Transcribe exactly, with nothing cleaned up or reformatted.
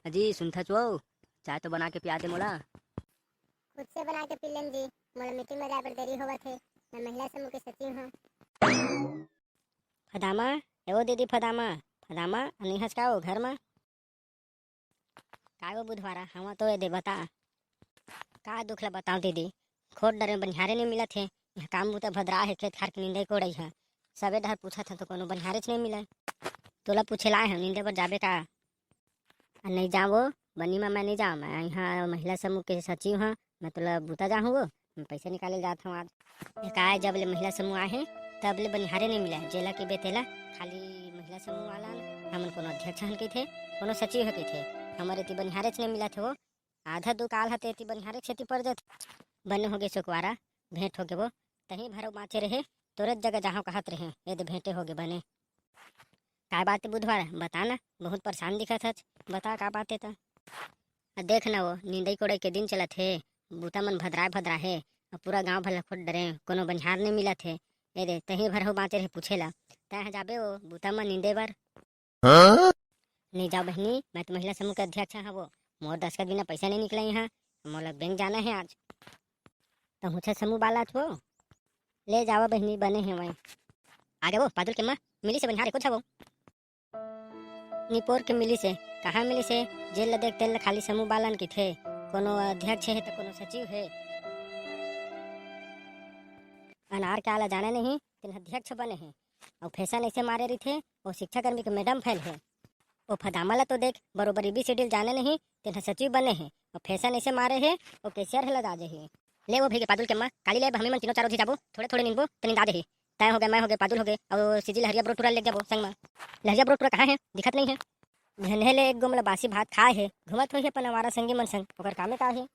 अजी, सुनथच वो, चाय तो बना के पिया दे मोला। खुद से बना के पी लेन जी, मोला मीटिंग में जाए बर देरी होवत हे, मैं महिला समूह के सचिव हूँ। फदामा, ए वो दीदी फदामा, फदामा, अनिहस का वो घर मा? काय वो बुधवारा, हवा तो ये दे बता। का दुख ला बताओ दीदी, खोट डरे बनिहारे नहीं मिलत हे, यहाँ काम बुता भदरा हे, खेत खार के निंदई कोड़ई हे, सबे डहर पूछत हे तो कोनो बनिहारेच नहीं मिले। तोला पूछे लाए हे, निंदे बर जाबे का? आ, नहीं जाओ, बनी मा मैं नहीं जाओ, मैं यहाँ महिला समूह के सचिव हूँ, मैं तोला बुता जाहूँ वो, मैं पैसा निकाले जात हूँ आज। ए काय, जब ले महिला समूह आए हे, तब ले बनिहारे नहीं मिले, जेला के बेतेला खाली महिला समूह वाला न, हमन कोनो अध्यक्ष हन कहिथे, कोनो सचिव ह कहिथे, हमर एती बनिहारेच नहीं मिलत हे वो। आधा दो काल हते एती बनिहारे के सेती पड़ जाथे। बने होगे सुकवारा, भेंट होगे वो, तहीं भरो बाँचे रहे, तोरे जगह जाहूँ कहत रहे, ए दे भेंटे होगे बने। काय बात हे बुधवार, बता ना, बहुत परेशान दिखत हच, बता का बात हे त? आ देख ना वो, निंदई कोड़ई के दिन चलत हे, बूता मन भदराए भदरा हे, अब पूरा गांव भर ल खोट डरे, कोनो बनिहार नहीं मिलत हे। ए दे, तहीं भर हो बाँचे रहे पूछे ला, तैं ह जाबे वो बूता मन निंदे बर? हाँ? नहीं जाओ बहिनी, मैं तो महिला समूह के अध्यक्ष हूँ वो, मोर दस्खत बिना पैसा नहीं निकले यहाँ, मोला बैंक जाना है आज। तो हुछा समूह वाला छो, ले जावा बहिनी, बने हे वहीं। आगे वो पादुल के माँ, मिली से बनिहार एको छा वो। निपोर के मिली से, कहाँ मिली से? जेल ल देख तेल ल खाली समूह बालन की थे, कोनो अध्यक्ष हे तो कोनो सचिव हे। अनार के आला जाने नहीं, तेन अध्यक्ष बने हे। अउ फैशन ऐसे मारे रहिथे, वो शिक्षा कर्मी के मैडम फैल हे। ओ फदामा ला तो देख, बरोबर एबीसीडी ल जाने नहीं, तेन ह सचिव बने हे। अउ फैशन ऐसे मारे हे, वो कैशियर हे लगा जे हे। ले वो भैया पादुल के माँ, काली ले अब हमी मन तीनों चारों झी जाबो, थोड़े थोड़े निंदबो, त निंदा देही। तैं होगे, मैं होगे, पादुल होगे, अउ सिजी लहरिया ब्रो टूरा ले जाबो संग मा। लहरिया ब्रो टूरा कहाँ हे? दिखत नहीं हे। झन्हे ले एक गो मोला बासी भात खाए हे, घूमत होही अपन आवारा संगी मन संग, ओकर कामे का हे?